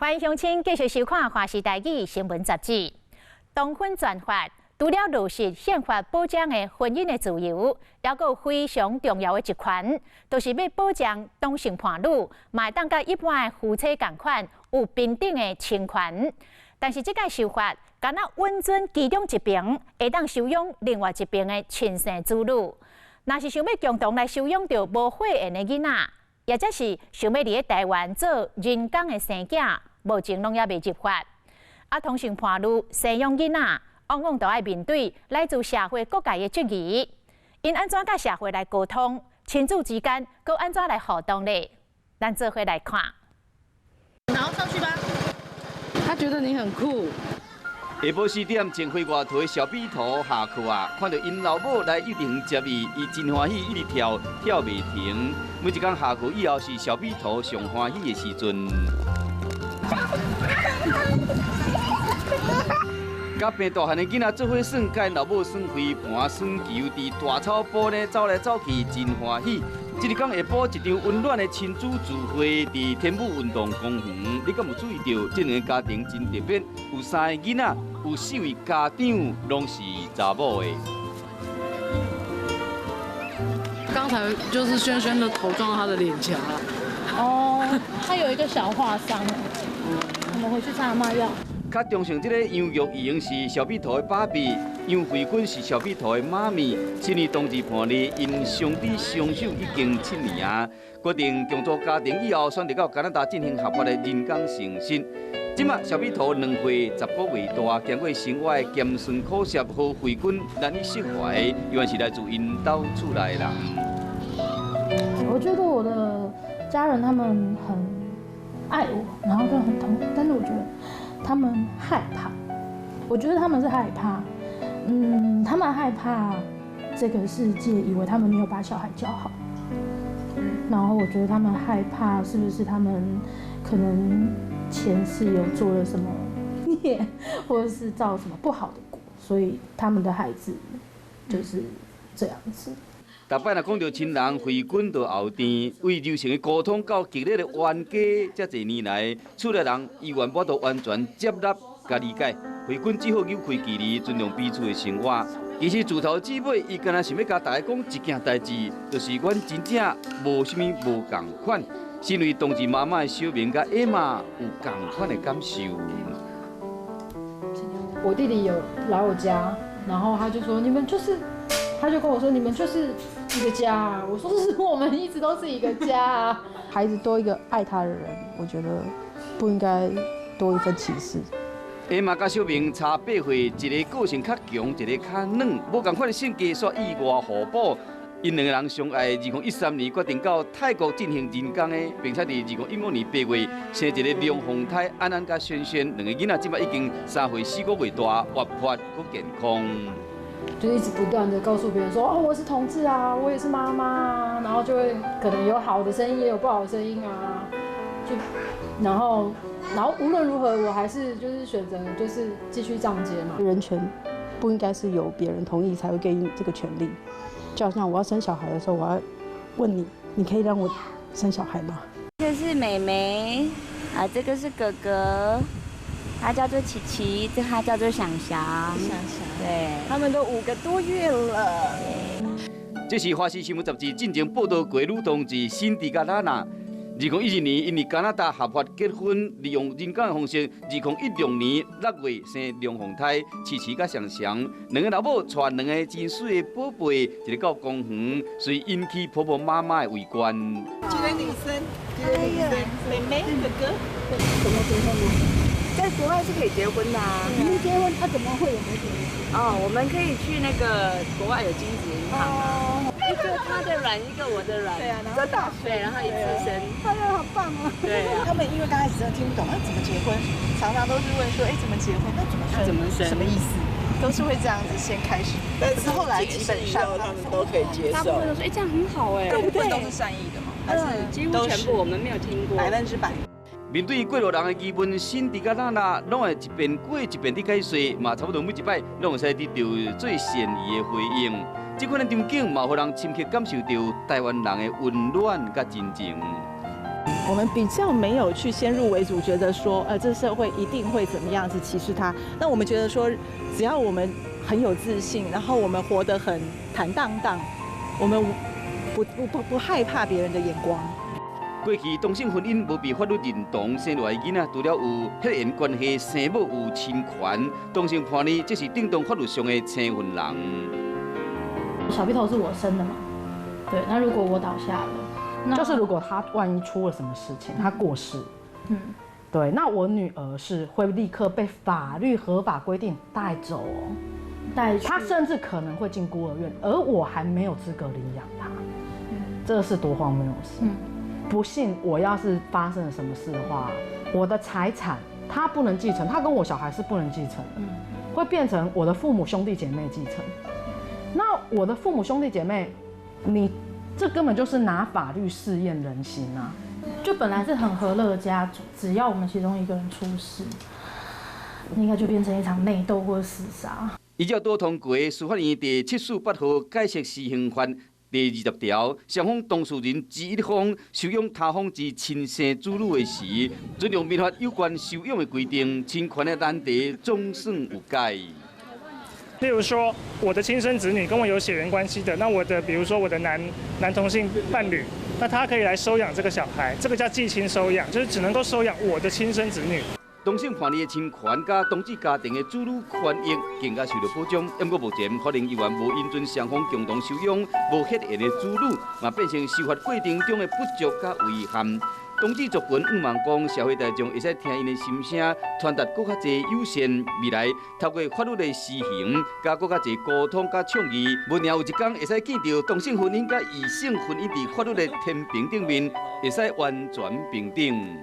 歡迎鄉親繼續收看《華視台語新聞雜誌》。同婚轉法，除了落實憲法保障的婚姻的自由，猶閣有非常重要的一環，就是欲保障同性伴侶嘛會當佮一般的夫妻仝款有平等的親權。但是這擺修法，敢若允准其中一邊會當收養另外一邊的親生子女。若是想欲共同來收養著無血緣的囡仔，抑者是想欲佇咧台灣做人工的生囝，目前攏猶未入法。啊，同性伴侶生養囡仔，往往都愛面對來自社會各界的質疑。𪜶按怎佮社會來溝通？親子之間閣按怎來互動咧？咱做伙來看。然後上去吧。他覺得你很酷。下晡4點，前回外頭的小比圖下課啊，看著𪜶老母來幼稚園接伊，伊真歡喜，一直跳跳袂停。每一工下課以後是小比圖上歡喜的時陣。佮變大漢的囡仔做伙耍，佮𪜶老母耍飛盤、耍球，佇大草埔呢走來走去，真歡喜。這一工下晡，一場溫暖的親子聚會，佇天母運動公園，你敢有注意著？這兩个家庭真特別，有三个囡仔，有四位家長，攏是查某的。剛才就是萱萱的頭撞到他的臉頰。哦，他有一個小劃傷，我們回去擦阿嬤藥。較中性這个楊玉瑩是小比圖的爸比，楊慧君是小比圖的媽咪。身為同志伴侶，𪜶相知相守已經7年啊，決定共組家庭以後，選擇到加拿大進行合法的人工生殖。這馬小比圖2歲10個月大，經過生活的鹹酸苦澀，予慧君難以釋懷，原是來自𪜶兜厝內的人。我覺得我的家人他們很愛我，然後都很疼，但是我覺得他們害怕，我覺得他們是害怕，他們害怕這個世界以為他們沒有把小孩教好，然後我覺得他們害怕是不是他們可能前世有做了什麼孽，或者是造什麼不好的果，所以他們的孩子就是這樣子。逐擺若講著親人，慧君就後甜，為柔性的溝通到激烈的冤家，這濟年來，厝內人依然無法度完全接納佮理解。慧君只好扭開距離，尊重彼此的生活。其實自頭至尾，伊敢若想欲共大家講一件代誌，就是阮真正無啥物無仝款。身為同志媽媽的小明佮艾瑪有仝款的感受。我弟弟有來我家，然後他就說：你們就是，他就跟我說你們就是一個家啊。我說是我們一直都是一個家啊。孩子多一個愛他的人，我覺得不應該多一份歧視。艾瑪佮小明差8歲，一个個性較強，一个較軟，無仝款的性格，煞意外互補。𪜶兩个人相愛，2013年決定到泰國進行人工的，並且佇2015年8月生一个龍鳳胎，安安佮萱萱兩个囡仔，這擺已經3歲4個月大，活潑閣健康。就一直不斷的告訴別人說：哦，我是同志啊，我也是媽媽啊，然後就會可能有好的聲音，也有不好的聲音啊。就，然後無論如何，我還是就是選擇就是繼續上街嘛。人權不應該是由別人同意才會給你這個權利。就好像我要生小孩的時候，我要問你，你可以讓我生小孩嗎？這是妹妹啊，這個是哥哥，他叫做琪琪，這他叫做翔翔。翔翔，對，他們都5個多月了。這是華視新聞雜誌進前報導過女同志辛迪佮拉娜。2012年，𪜶佇加拿大合法結婚，利用人工的方式。2016年6月生龍鳳胎，琪琪佮翔翔兩个老母帶兩个真媠的寶貝，一个到公園，隨引起婆婆媽媽的圍觀。幾個女生，幾個女生，妹妹哥哥，怎麼結婚呢？在國外是可以結婚的啊。你們結婚，他怎麼會有孩子？哦，我們可以去那個國外有精子銀行啊。一個他的卵，一個我的卵，對啊，真的，對，然後一次生，哎呀，好棒啊！對，他們因為剛開始真的聽不懂，那怎麼結婚？常常都是問說，哎，怎麼結婚？那怎麼生？怎麼生？什麼意思？都是會這樣子先開始，但是後來基本上他們都可以接受。大部分都說，哎，這樣很好哎，對不對？都是善意的嗎？還是幾乎全部我們沒有聽過，100%。面對過路人的疑問，辛迪佮拉娜攏會一遍過一遍佇解說，嘛差不多每一擺攏會使得著最善意的回應。這款的場景嘛，予人深刻感受著台灣人的溫暖佮真情。我們比較沒有去先入為主，覺得說，這社會一定會怎麼樣子歧視他。那我們覺得說，只要我們很有自信，然後我們活得很坦蕩蕩，我們不害怕別人的眼光。過去同性婚姻無被法律認同，生落來囡仔除了有血緣關係，生母有親權，同性伴侶這是等同法律上的生份人。小屁頭是我生的嘛？對，那如果我倒下了，那就是如果他萬一出了什麼事情，他過世，對，那我女兒是會立刻被法律合法規定帶走哦，帶他甚至可能會進孤兒院，而我還沒有資格領養他，這是多荒謬的事。不幸我要是發生了什麼事的話，我的財產他不能繼承，他跟我小孩是不能繼承的，會變成我的父母兄弟姐妹繼承。那我的父母兄弟姐妹，你這根本就是拿法律試驗人心啊！就本來是很和樂的家族，只要我們其中一個人出事，應該就變成一場內鬥或廝殺。依照拄通過司法院第748號解釋施行法第20條，雙方當事人之一方收養他方之親生子女的時，準用民法有關收養的規定，親權的難題總算有解。例如說，我的親生子女跟我有血緣關係的，那我的，比如說我的男同性伴侶，那他可以來收養這個小孩，這個叫繼親收養，就是只能夠收養我的親生子女。同性伴侶的親權佮同志家庭的子女權益更加受到保障。不過目前法庭依然無允准雙方共同收養無血緣的子女，嘛變成司法過程中的不足佮遺憾。同志族群向望講，社會大眾會使聽𪜶的心聲，傳達閣較濟友善。未來透過法律的施行，佮閣較濟溝通佮倡議，無定有一天會使見著同性婚姻佮異性婚姻佇法律的天平頂面，會使完全平等。